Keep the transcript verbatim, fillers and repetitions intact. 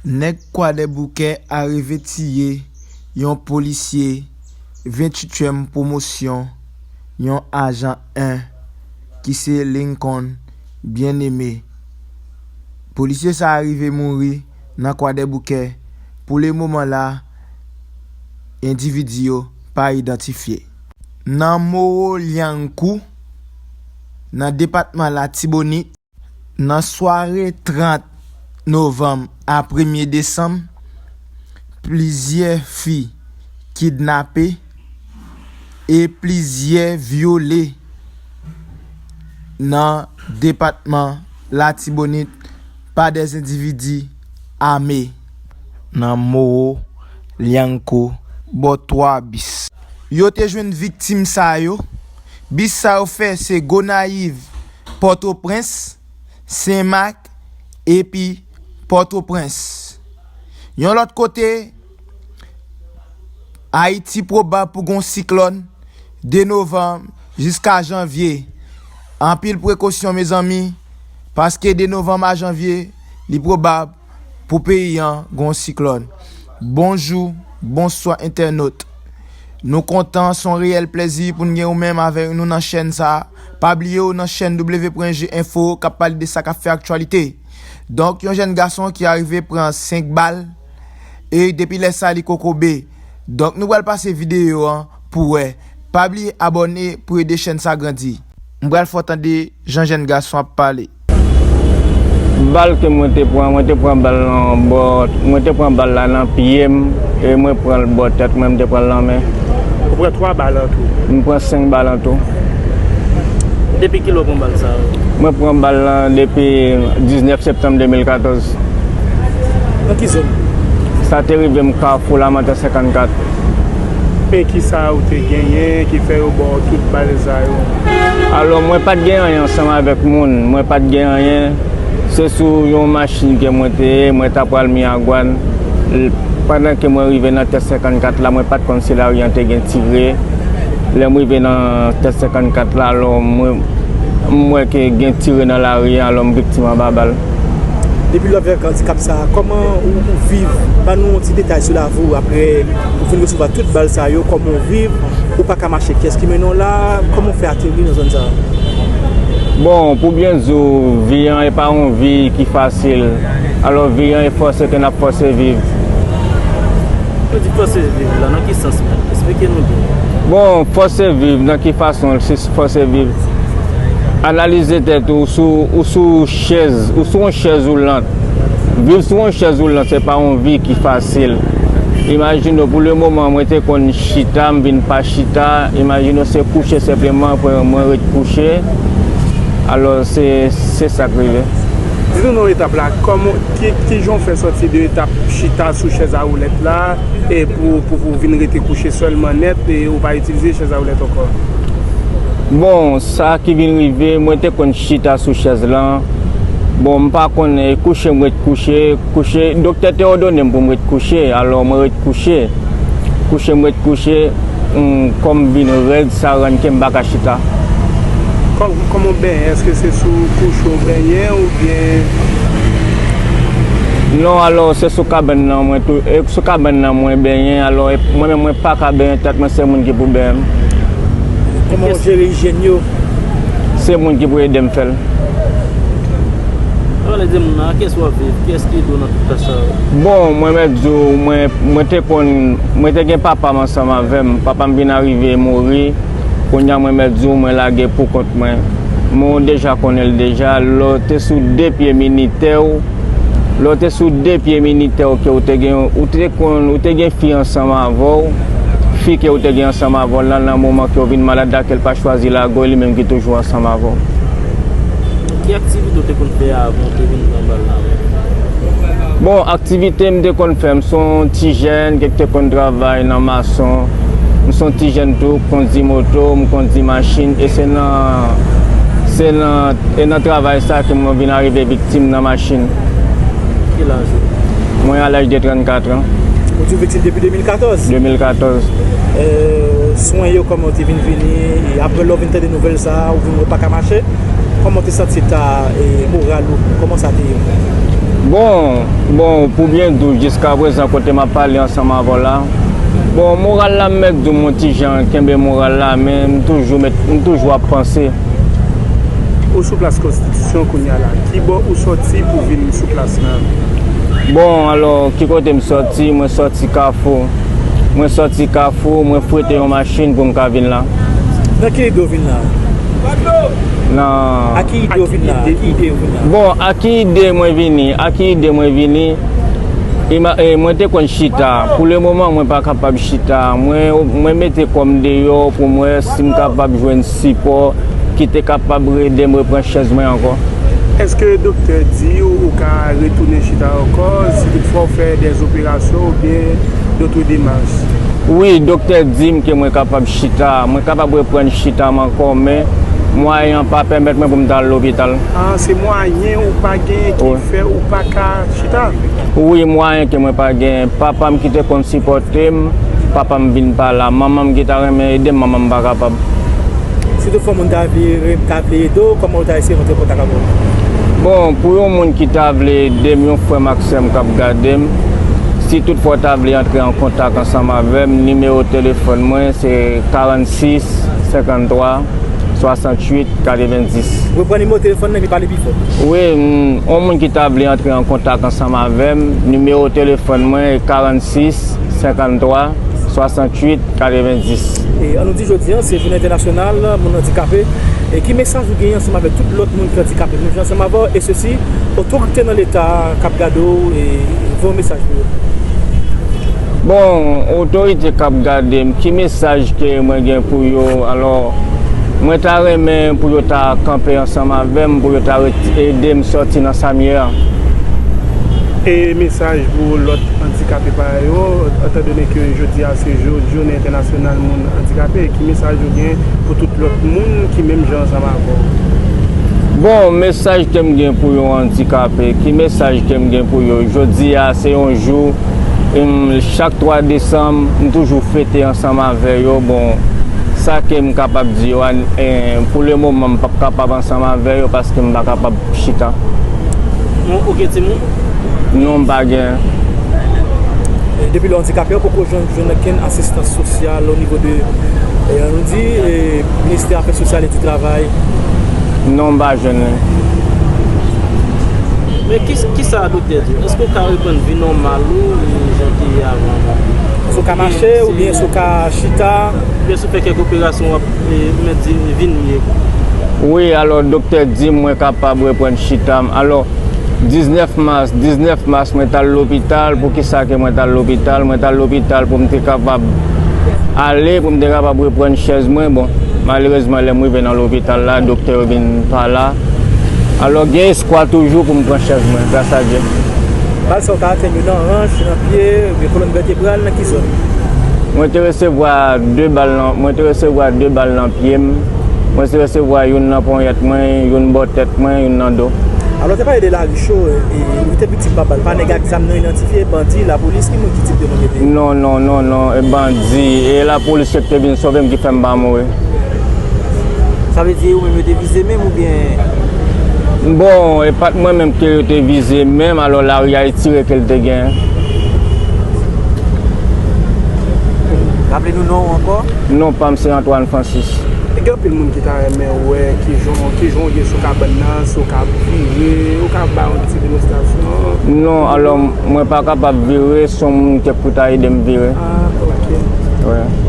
Nèg Kwadèboukè arive tiye yon polisye venntuityèm pwomosyon, yon ajan en, ki se Lincoln Bien-Aimé. Polisye sa a rive mouri nan Kwadèboukè. Pou le moman la, endividi yo pa idantifye. Nan Moro Lyankou, nan depatman Latibonit, nan sware trant novanm a premye desanm, plizyè fi kidnape e plizyè vyole nan depatman Latibonit pa dè endividi ame nan Moro Lyankou, bò twa bis. Yo te jwenn viktim sa yo. Bis sa yo fè se Gonayiv, Pòtoprens, Senmak epi Pòtoprens. Yon lòt kote, Ayiti pwobab pou gon siklòn de novanm jiska janvye. Anpil prekosyon, mezanmi, paske de novanm a janvye, li pwobab pou peyi an gon siklòn. Bonjou, bonswa entènot. Nou kontan, se yon reyèl plèzi pou n gen ou menm avèk nou nan chèn sa a. Pa bliye w nan chèn W pwen G Enfo k ap pale de sa k ap fè aktyalite. Donk, yon jèn gason ki arive pran senk bal, e depi lè sa a li kokobe. Donk, nou pral pase videyo an pou wè. Pa bliye abòne pou ede chèn sa grandi. M pral fè w tande jan jèn gason ap pale. Bal ke mwen te pran, mwen te pran bal nan bò, mwen te pran bal la nan pye m, e mwen pran l bò tèt mwen, m te pran l nan men. Ou pran twa bal an tou? M pran senk bal an tou. Depi kilè w pran bal sa yo? Mwen pran bal lan depi diznèf septanm de mil katòz. Nan ki zòn? Sa te rive m Kafou Lamantè senkannkat. Men kisa ou te genyen ki fè yo ba w tout bal sa yo? Alò, mwen pa t gen anyen ansanm avèk moun. Mwen pa t gen anyen. Se sou yon machin ke mwen te ye, mwen ta pral Miragwàn. L-, pandan ke mwen rive nan tèt senkannkat la, mwen pa t konn si lari an te gen tire. Lè m rive nan tèt senkannkat la, alò, mwen, m wè ke gen tire nan lari an, alò, m viktim anba bal. Depi lè w avèk andikap sa a, kòman ou, ou viv? Ban nou yon ti detay sou lavi w apre ou fin resevwa tout bal sa yo, kòman w viv? Ou pa ka mache, kiyès ki mennen w la? Kòman w fè ateri nan zòn sa a? Bon, pou byen di w, vi an e pa yon vi ki fasil. Alò, vi an e fòse ke n ap fòse viv. Ou di fòse viv la, nan ki sans menm? Esplike nou byen. Bon, fòse viv, nan ki fason se fòse viv? Analize tèt ou, ou sou, ou sou chèz, ou sou yon chèz woulant. Viv sou yon chèz woulant, se pa yon vi ki fasil. Imajine w, pou le moman, mwen te konn chita, m vin pa chita. Imajine w, se kouche senpleman, mwen, mwen ret kouche. Alò, se, se sa k rive. Di nou non etap la, kòman, ki, ki jan w fè sòti de etap chita sou chèz a woulèt la, e pou, pou, pou vin rete kouche sèlman nèt, e ou pa itilize chèz a woulèt ankò? Bon, sa ki vin rive, mwen te konn chita sou chèz lan. Bon, m pa konn, e, kouche m ret kouche, kouche, doktè te òdone m pou m ret kouche, alò mwen ret kouche. Kouche m ret kouche, hmm, kò m vin rèd, sa rann ke m pa ka chita. Kò-, kòman w benyen? Èske se sou kouch ou benyen oubyen? Non, alò, se sou kabann nan mwen tou, e sou kabann nan mwen benyen, alò, e mwen menm mwen pa ka benyen tèt mwen, se moun ki pou benyen m. Kòman w jere ijyèn yo? Se moun ki pou ede m fè l. Pale de moun nan, ak kiyès w ap viv? Kiyès ki ede w nan tout tach sa yo? Bon, mwen mèt di w, mwen, mwen te konn, mwen te gen papa m ansanm avè m. Papa m vin arive mouri. Kounye a mwen mèt di w, mwen lage pou kont mwen. Men w deja konnen l deja. Lè w te sou de pye militè w, lè w te sou de pye militè w ke w te gen, ou te konn, ou te gen fi ansanm avè w. Fi ke w te gen ansanm avè w lan, nan moman ke w vin malad la, ke l pa chwazi lage w, e li menm ki toujou ansanm avè w. Ki aktivite w te konn fè avan w te vin pran bal la menm? Bon, aktivite m te konn fè, m se yon ti jèn ki te konn travay nan mason. M se yon ti jèn tou, m kondi moto, m kondi machin, e se nan, se nan, e nan travay sa ke mwen vin arive viktim nan machin. Ki laj ou? Mwen a laj de trannkat an. Ou di w viktim depi de mil katòz? De mil katòz. Euh, swen yo, kòman yo te vin vini? E apre lè w vin tande nouvèl sa a, ou vin wè w pa ka mache, kòman w te santi eta, e, moral ou? Kòman sa te ye? Bon, bon, pou byen di w, jiskaprezan kote m ap pale ansanm avè w la, bon, moral la, m mèt di w, m on ti jan kenbe moral la, men m toujou met, m toujou ap panse. Ou sou plas Konstitisyon kounye a la. Ki bò ou sòti pou vin sou plas la? Bon, alò, ki kote m sòti? Mwen sòti Kafou. Mwen sòti Kafou, mwen frete yon machin pou m ka vin la. Nan ki ide w vin la? Nan A ki ide w vin la? Ki ide w vin la? Bon, a ki ide mwen vini? A ki ide mwen vini? Ima- e, mwen te konn chita. Pou le moman, mwen pa kapab chita. Mwen, mwen mete kò m deyò pou m wè si m kapab jwenn sipò ki te kapab ede m reprann chèz mwen ankò. Èske doktè di w ou ka retounen chita ankò si toutfwa w fè dè operasyon oubyen dòt demach? Wi, doktè di m ke mwen kapab chita, mwen kapab reprann chita m ankò, men mwayen an pa pèmèt mwen pou m ta al lopital. Ah, se mwayen ou pa genyen ki fè ou pa ka chita? Wi, mwayen ke mwen pa genyen. Papa m ki te konn sipòte m, papa m vin pa la. Manman m ki ta renmen ede m, manman m pa kapab. Si toutfwa moun ta vle, ta vle ede w, kòman yo ta eseye rantre an kontak avè w? Bon, pou yon moun ki ta vle ede m, yon frè m ak sè m k ap gade m, si toutfwa w ta vle antre an kontak ansanm avè m, nimewo telefòn mwen se karannsis senkanntwa swasanntuit katrevendis. Repran nimewo telefòn nan epi pale pi fò. Wi, m, yon moun ki ta vle antre an kontak ansanm avè m, nimewo telefòn mwen se karannsis senkanntwa swasanntuit katrevendis. E ann nou di jodi a, se jounen entènasyonal moun andikape. E ki mesaj ou genyen ansanm avèk tout lòt moun ki andikape menm jan ansanm avè w? E sesi, otorite nan Leta k ap gade w, e voye yon mesaj pou yo. Bon, otorite k ap gade m, ki mesaj ke mwen gen pou yo? Alò, mwen ta renmen pou yo ta kanpe ansanm avè m, pou yo ta ret- ede m sòti nan sa m ye a. E mesaj pou lòt andikape parèy ou, etandone ke jodi a se jou, jounen entènasyonal moun andikape, ki mesaj ou gen pou tout lòt moun ki menm jan ansanm avè w? Bon, mesaj ke m gen pou yon andikape, ki mesaj ke m gen pou yo? Jodi a se yon jou, em, chak twa desanm, m toujou fete ansanm avè yo. Bon, sa ke m kapab di yo a, eh, pou le moman, m p ap kapab ansanm avè yo paske m pa kapab chita. Bon, ou gen timoun? Non, m pa gen. Depi lè w andikape, ou poko jwenn, jwenn okenn asistans sosyal o nivo de, eh, ann di, eh, Ministè Afè Sosyal e di Travay? Non, m pa jwenn li. Men ki, kisa doktè di w? Èske w ka reprann vi nòmal ou, jan w te ye avan? Èske w ka mache oubyen èske w ka chita? Oubyen si w fè kèk operasyon, w ap, eh, mèt di vin miye? Wi, alò, doktè di m mwen kapab reprann chita m. Alò, diznèf mas, diznèf mas, mwen t al lopital. Poukisa ke mwen t al lopital? Mwen t al lopital pou m te kapab ale, pou m te kapab reprann chèz mwen. Bon, malerezman, lè m rive nan lopital la, doktè yo vin pa la. Alò, gen espwa toujou pou m pran chèz mwen, gras a Dye. Bal sa w ta atenn yo nan ranch, nan pye, oubyen kolòn vètebral, nan ki zòn? Mwen te resevwa de bal nan, mwen te resevwa de bal nan pye m. Mwen te resevwa youn nan ponyèt mwen, youn bò tèt mwen, youn nan do. Alò, te pale de lari cho, e, ou te viktim pa bal, pa nèg ak zam nan idantifye, bandi, lapolis, ki moun, ki tip de moun yo te ye? Non, non, non, non, e bandi, e lapolis yo ki te vin sove m ki fè m pa mouri. Sa vle di ou menm yo te vize menm oubyen? Bon, e pa t mwen menm ke yo te vize menm, alò lari a e tire ke l te gen. Raple nou non w ankò? Non pa m se Antoine Francis. E gen anpil moun ki ta renmen wè kijan, kijan w ye sou kabann nan, si w ka vire, ou ka ba yon ti demonstrasyon. Non, alò, mwen pa kapab vire, se yon moun ki pou ta ede m vire. Ah, ok. Wi.